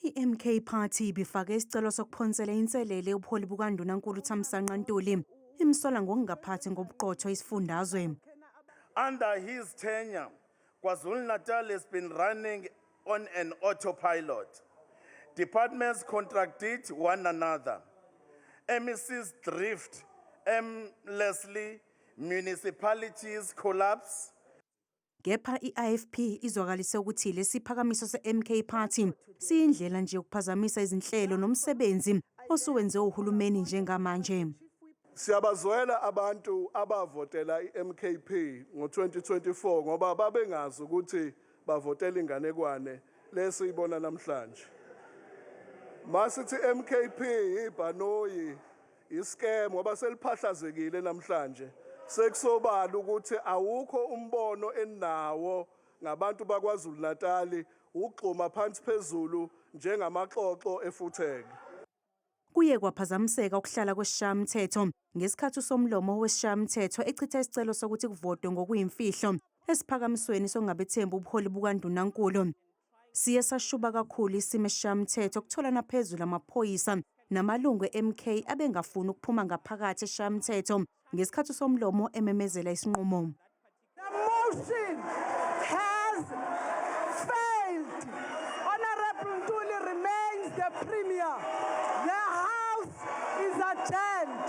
I-MK Party ibifake isicelo sokuphonsela inselele ubuholi bukaNdunankulu Thamsanqa Ntuli, imsola ngokungaphathi ngobuqotho isifundazwe. Under his tenure, KwaZulu-Natal has been running on an autopilot. Departments contradict one another. MECs drift aimlessly, municipalities collapse. Kepha i-IFP izwakalise ukuthi lesiphakamiso se-MK Party siyindlela nje yokuphazamisa izinhlelo nomsebenzi osuwenziwe uhulumeni njengamanje. Siyabazwela abantu abavotela iMKP ngo-2024 ngoba babengazi ukuthi bavotela inganekwane lesiyibona namhlanje. Masithi MKP ibhanoyi iscam ngoba seliphahlazekile namhlanje. Sekusobala ukuthi awukho umbono eninawo ngabantu bakwaZulu Natal, ugxuma phansi phezulu njengamaxoxo efutheke. Kuye kwaphazamiseka ukuhlala kwesishayamthetho ngesikhathi usomlomo wesishayamthetho echitha isicelo sokuthi kuvotwe ngokuyimfihlo esiphakamisweni sokungabethembi ubuholi bukaNdunankulu. Siye sashuba kakhulu isimo esishayamthetho kutholana phezulu amaphoyisa namalungu e-MK abengafuni ukuphuma ngaphakathi esishayamthetho ngesikhathi usomlomo ememezela isinqumo. The motion has failed. Honorable Ntuli remains the premier. The House is adjourned.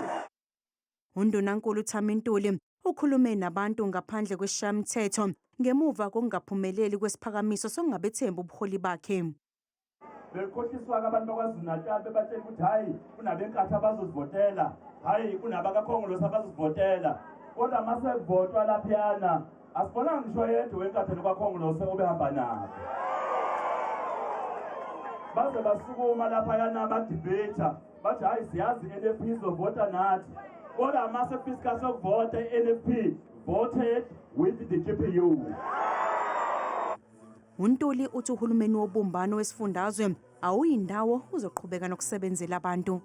UNdunankulu Thami Ntuli ukhulume nabantu ngaphandle kwesishayamthetho ngemuva kokungaphumeleli kwesiphakamiso sokungabethembi ubuholi bakhe. Bekhohliswa-ke abantu baKwaZulu-Natal bebatshela ukuthi hhayi, kunabeNkatha abazozivotela, hhayi, kunabakaKhongolose abazozivotela, kodwa uma sekuvotwa laphiyana asibonanga ngisho yedwa weNkatha nokwaKhongolose obehamba nabo. Baze basukuma laphayana badibhitha bathi hhayi, siyazi i-NFP izovota nathi, kodwa uma sekufika isikhathi sokuvota i-NFP voted with the GPU. UNtuli uthi uhulumeni wobumbano wesifundazwe awuyindawo uzoqhubeka nokusebenzela abantu.